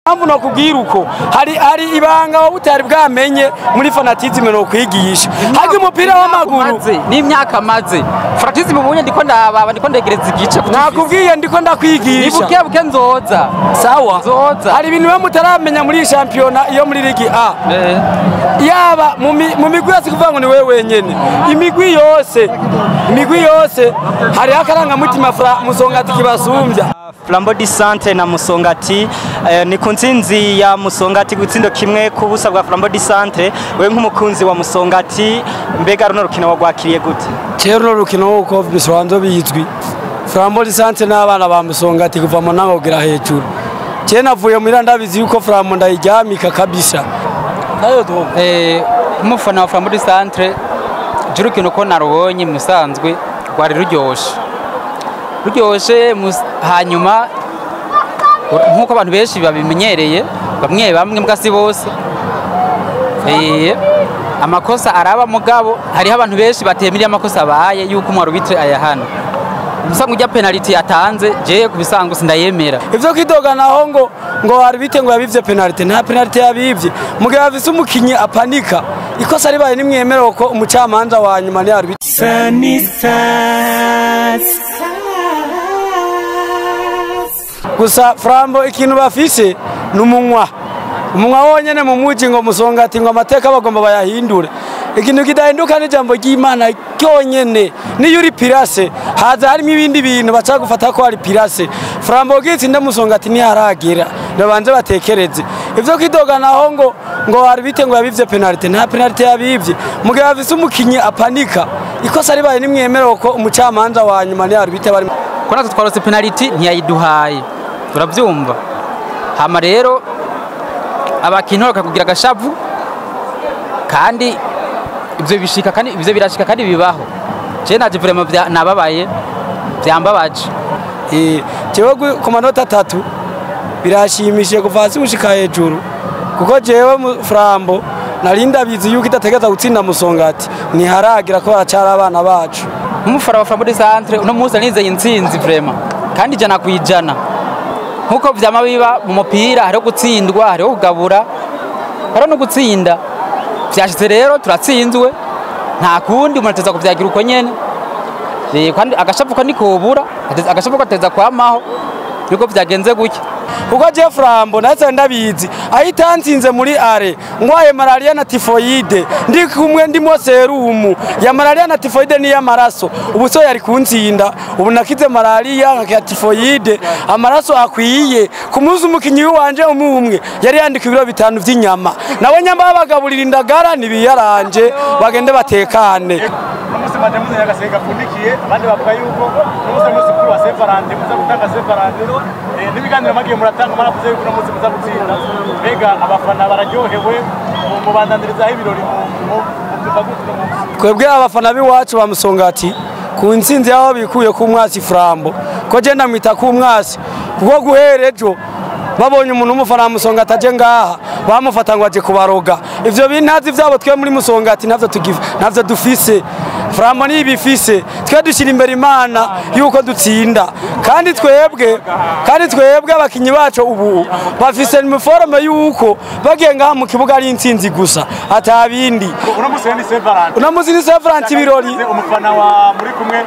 Impamvu nokubwira uko hari ibanga wowe utari bwamenye muri fanatisme no kwigisha harya umupira w'amaguru n'imyaka maze fanatisme ubunye ndiko ndababa ndiko ndegereza igice. Nakubwiye ndiko ndakwigisha ni buke nzoza sawa nzoza. Hari ibintu we mutaramenya muri championnat iyo muri Ligue A yaba mu migwi yose kuvuga ngo ni wewe wenyene imigwi yose hari akarangamutima Musongati kibasumbya. Flambeau du Centre na Musongati ni ku ntsinzi ya Musongati gutsindo kimwe ku busa bwa Flambeau du Centre. Wewe nk'umukunzi wa Musongati mbega runo rukino wagwakiriye gute? Cero runo rukino uko bisobanzo bizwi Flambeau du Centre n'abana ba Musongati kuva mu ntango kugera hejuru. Je navuye mu ndabizi yuko Flambeau ndayiryamika kabisa. Nayo dogo umufana wa Flambeau du Centre je rukino ko narubonye musanzwe rwari ruryoshe hanyuma nkuko abantu benshi babimenyereye bamwe bamwe mbwa si bose amakosa araba mugabo hariho abantu benshi batemiriye amakosa abaye yuko umwarubitre ayahana umusango ujya penalty yatanze je kubisango sindayemera. Ivyo kidoga naho ngo arbitre ngo yabivye penalty nta penalty yabivye mugihe bavise umukinyi apanika ikosa ribaye nimwemera ko umucamanza wa nyuma ni arbitre. Gusa Flambeau ikintu bafise numunwa wonyene mu muji ngo Musongati ngo amateka bagomba bayahindure. Ikintu kidahinduka ni jambo ry'Imana cyonyene niyo uri pirase haza harimo ibindi bintu baca gufata ko ari pirase. Flambeau gitsinda Musongati ni haragera nabanze batekereze ivyo kidoga naho ngo arbitre ngo yabivye penalty nta penalty yabivye mugihe bafise umukinyi apanika ikosa ribaye nimwemera ko umucamanza wa nyuma ni arbitre bari ko natwe twarose penalty ntiyayiduhaye turabyumva. Hama rero abakintu bakakugira agashavu kandi ibyo bishika kandi ibyo birashika kandi bibaho. Je naje vraiment nababaye byambabaje. Jewe ku manota 3 birashimishije kuva hasi gushika hejuru kuko jewe Flambeau narinda bizi yuko idategeza gutsinda Musongati ntiharagira ko baracara abana bacu. Umufara wa Flambeau du Centre uno munsi nizeye intsinzi vraiment kandi 100% nkuko vyama biba mu mupira hariho gutsindwa hariho kugabura hariho no gutsinda. Vyashitse rero turatsinzwe nta kundi umuntu ateza kuvyagira uko nyene kandi agashavu ko nikobura agashavu kateza kwamaho niko vyagenze gutya. Kuko je Flambeau natse ndabizi ahitansinze muri are ngwaye malaria na typhoide ndi kumwe ndimo serumu ya malaria na typhoide ni y'amaraso ubu so yari kuntsinda ubu nakize malaria nka typhoide amaraso akwiye ku munsi umukinyi wanje umwe yari yandika ibiro 5 vy'inyama nabo nyamba bagaburira indagara nibiyaranje bagende batekane. Umunsi madamu yagasega pfundikiye abandi bavuga yuko umunsi munsi kuri wa Saint Valentin muza gutanga Saint Valentin n'ibiganiro magiye muratanga maravuze yuko umunsi muza gutsinda mbega abafana bararyohewe mu bandandirizaho ibirori mu byumva gute no munsi? Twebwe abafana biwacu ba Musongati ku ntsinzi yabo bikuye ku mwasi Flambeau ko je ndamwita ku mwasi kuko guhera ejo babonye umuntu umufana wa Musongati aje ngaha bamufata ngo aje kubaroga ivyo bintazi vyabo twe muri Musongati navyo tugiva navyo dufise. Flambeau ni ibifise twe dushira imbere Imana yuko dutsinda kandi twebwe abakinyi bacu ubu bafise uniforme yuko bagiye ngaha mu kibuga ari intsinzi gusa atabindi. Uno munsi ni Saint Valentin uno munsi ni Saint Valentin ibirori umufana wa muri kumwe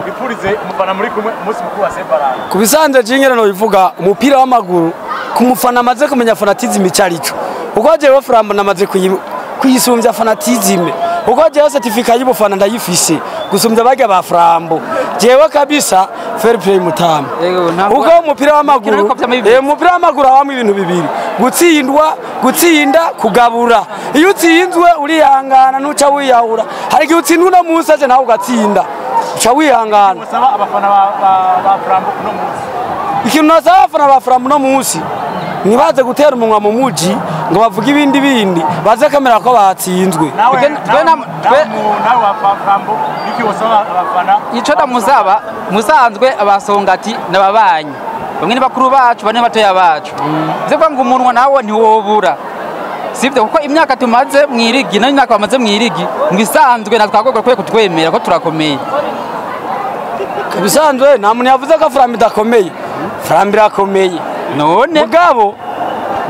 ipurize umufana muri kumwe umunsi mukuru wa Saint Valentin. Kubisanzwe jingera no bivuga umupira w'amaguru ku mufana amaze kumenya fanatisme icarico uko jewe Flambeau namaze kuyisumbya fanatisme uko jewe certificat y'ubufana ndayifise gusumbya barya ba Flambeau jewe kabisa fair play mutama. Uko umupira w'amaguru umupira w'amaguru habamwe ibintu bibiri gutsindwa gutsinda kugabura. Iyo utsinzwe urihangana ntuca wiyahura hari igihe utsindwa uno munsi aje nawe ugatsinda uca wihangana. Usaba abafana ba Flambeau uno munsi ikintu nasaba abafana ba Flambeau uno munsi nibaze gutera umunwa mu muji ngo bavuge ibindi bindi baze kamera ko batsinzwe. Nawe wa Flambeau niki usaba abafana? Ico ndamusaba musanzwe abasongati nababanyi bamwe ni bakuru bacu bane batoya bacu byo ngo umunwa nawo ntiwobura sivyo kuko imyaka tumaze mwirigi n'imyaka bamaze mwirigi ngo isanzwe natwagogora kwe kutwemera ko turakomeye. Bisanzwe nta muntu yavuze ko Flambeau idakomeye. Flambeau irakomeye. None Mugabo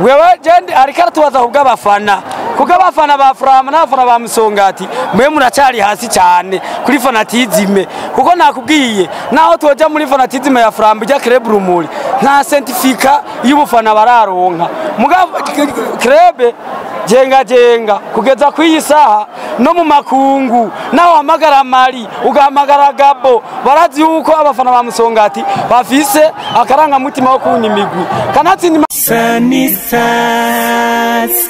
wewe jende ariko aratubaza kubw'abafana, kuko abafana ba Flambeau n'abafana ba Musongati mwe muracari hasi cyane kuri fanatisme, kuko nakubwiye naho twoja muri fanatisme ya Flambeau ijya club Rumuri nta certificat y'ubufana bararonka. Mugabo club jenga jenga kugeza ku iyi saha no mu makungu, naho hamagara Mali ugahamagara Gabo, barazi yuko abafana ba Musongati bafise akarangamutima wo kuwuna imigwi kanatsinda. Sunny side.